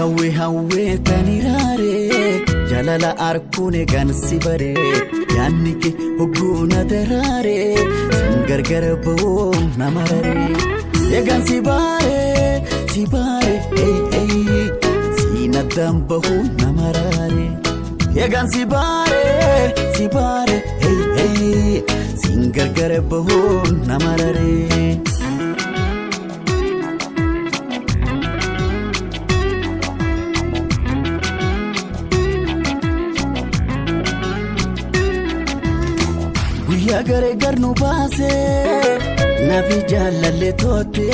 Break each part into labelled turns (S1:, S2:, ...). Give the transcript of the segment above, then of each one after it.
S1: Hawwe hawwee tani raaree jaalala arkuun eegan si baree yaadni kee hogguuna daraaree sin gargar ba'uun nama raree eegan si baaree si baaree siin addaan bahuun nama raaree eegan si baaree si baaree siin gargar bahuun nama raree. Guyyaa garee garnu baasee naafi jaalallee toote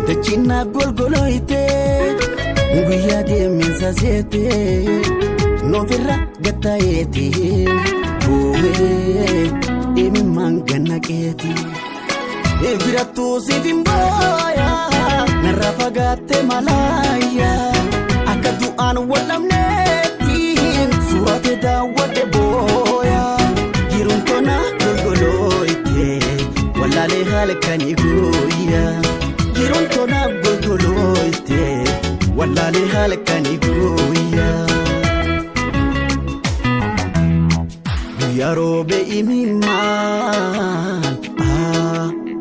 S1: dachina golgolooyite guyyaa deeminsa seete noofirra gattaayeeti bu'ee imimmaan gannaqeeti. Birattuu siif hin booyaa narra fagaatte malaayaa akka du'aan wal'amneetti suurate daawwadhe booyaa. Jiruun tona golgolooyite wallaalee halkanii guyyaa. Jiruun tona golgolooyite wallaalee halkanii guyyaa. Guyyaa roobe imimmaan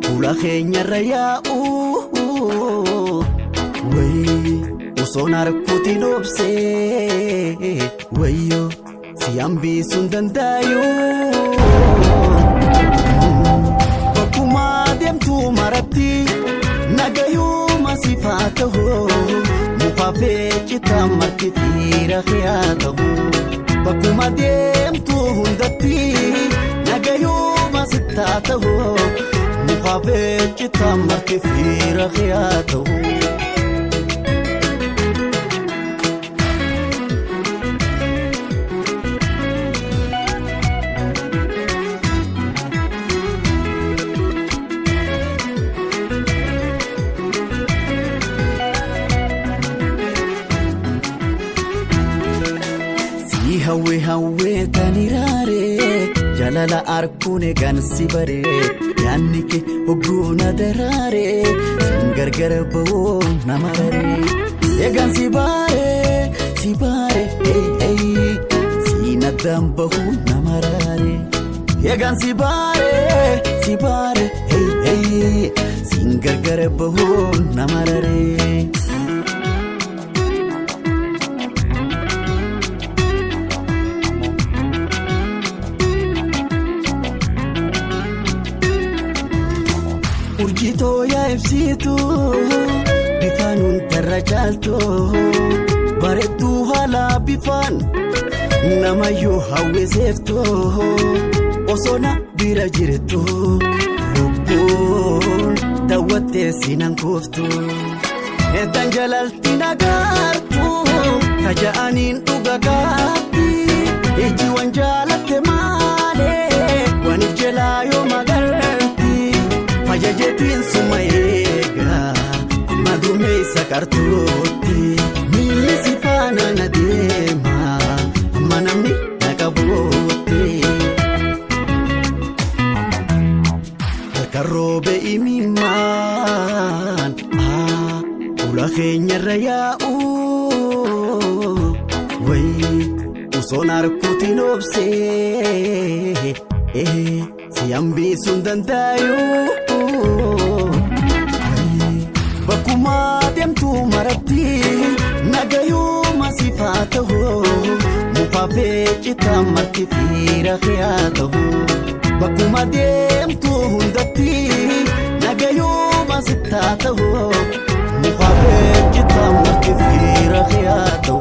S1: fuula keenyarra yaa'u. Wayii osoon harkuutiin obsee wayyoo. Si hambisuun danda'u. Bakkuma deemtu maratti nagayuma siif haa ta'u mukaafee citaa marti fiira haa ta'u. Bakkuma deemtu hundatti nagayuma sitti haa ta'u mukaafee citaa marti fiira haa ta'u. Si hawwe hawwee tani raaree jaalala arkuun eegan si baree yaadni kee hogguuna daraaree sin gargar ba'uun nama raree eegan si baaree si baaree siin addaan bahuun nama raree eegan si baaree si baaree siin gargar bahuun nama raree. Urjitoo yaa ibsitu bifaan hundarra caaltu bareedduu haala bifaan namayyuu hawwiseeftu osoo na bira jirtu lubbuun daawwattee siinaan kuuftu. Eetan jalalti nagaartu taja'aniin dhuga gaatti ijji waan jaalatte maalee waan if jalaa yoo magarti. Fayajeetiin suma eegaa amma dumeessa kartuutti miilli si faana na deema amma namni na qabuutti. Harka roobe imimmaan fuula keenyarra yaa'u wayii osoon harkuutiin obsee si hambisuun danda'u. Bakkuma deemtu maratti nagayuma siif haa ta'u mukaafee citaa marti fiira haa ta'u. Bakkuma deemtu hundatti nagayuma sitti haa ta'u mukaafee citaa marti fiira haa ta'u.